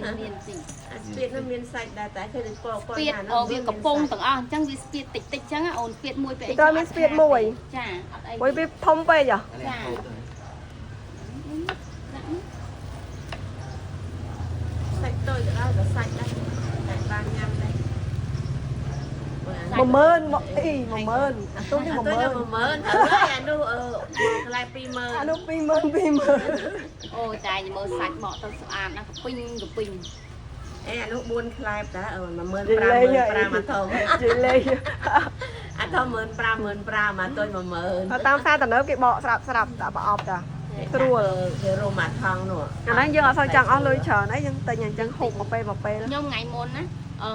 មានមានតិច អាស្ពាតនោះមានសាច់ដែរតែគេដូចពកព ស្ពាតអូវាកំពុងទាំងអស់អញ្ចឹងវាស្ពាតតិចតិចអញ្ចឹងអូនស្ពាតមួយពេលអី តើមានស្ពាតមួយ ចាអត់អី មួយវាធំពេកហ៎ ចា សាច់តូចក៏ដោយក៏សាច់ដែរតែបានញ៉ាំដែរ 10000មកអី10000អាទូនេះ អា 10000 10000ហើយអានោះអឺកន្លែង20000 អានោះ20000 20000 អូតែមើលសាច់មកទៅស្អាតណាស់កពីងកពីង អេអានោះ4ខ្លែបតា15000 និយាយលេង 15000អាធំ និយាយលេង អាធំ15000 15000អាតូច10000 អត់តាមផ្សារតំណើបគេបកស្រាប់ស្រាប់ដាក់ប្រអប់តាស្រួល គេរុំអាថងនោះ អាហ្នឹងយើងអត់សូវចង់អស់លុយច្រើនអីយើងទិញអញ្ចឹងហូបមកពេលមកពេល ខ្ញុំថ្ងៃមុនណា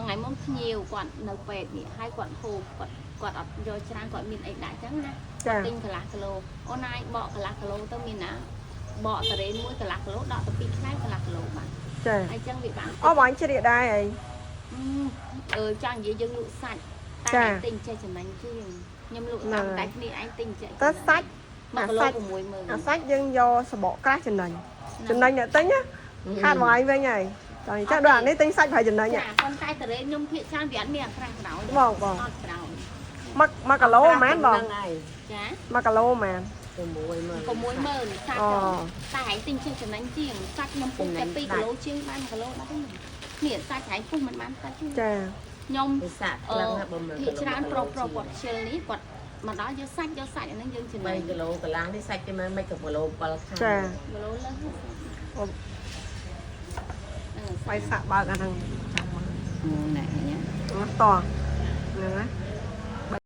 ថ្ងៃមុនភ្ញៀវគាត់នៅពេទ្យនេះហើយគាត់ហូបគាត់គាត់អត់យកច្រើនគាត់មានអីដាក់អញ្ចឹងណា ចា ទិញកន្លះគីឡូអូនឯងបកកន្លះគីឡូទៅមានណាបកតារ៉េមួយកន្លះគីឡូដកទៅ2ខ្លែកន្លះគីឡូបាន ចា អញ្ចឹងវាបាន អូបងជ្រៀកដែរអី អឺចង់និយាយយើងលក់សាច់ ចា តែឯងទិញចេះចំណេញជាងខ្ញុំលក់ ហ្នឹង តាមតែគ្នាឯងទិញចេះ តែសាច់ 1គីឡូ អាសាច់ 60000 អាសាច់យើងយកសបកក្រាស់ចំណេញចំណេញអ្នកទិញណាខាតបងឯងវិញហើយចង់អញ្ចឹងដូចអានេះទិញសាច់ប្រហែលចំណេញ ចាប៉ុន្តែតារ៉េខ្ញុំភាកច្រើនវាអត់មានអាក្រាស់ក្រោយ បងបង អត់ក្រោយ មក1គីឡូប៉ុន្មានបង ហ្នឹងហើយ ចា 1គីឡូប៉ុន្មាន 60000 60000សាច់ អូ តែឯងទិញចេះចំណេញជាងសាច់ខ្ញុំពុះតែ2គីឡូជាងបាន1គីឡូបាត់ហ្នឹងនេះសាច់ឯងពុះមិនបានសាច់ទេ ចា ខ្ញុំ វាសាក់ក្លឹងណាបើមើល ភាគច្រើនប្រុសប្រុសគាត់ខ្ជិលនេះគាត់មកដល់យកសាច់យកសាច់អាហ្នឹងយើងចំណេញ 3គីឡូកន្លះនេះសាច់គេមើលមិនក៏គីឡូ7ខាង ចា គីឡូលើសហ្នឹង បាយសាក់បើកអាហ្នឹងចាំមើល ណែញ៉ា តោះហ្នឹងណា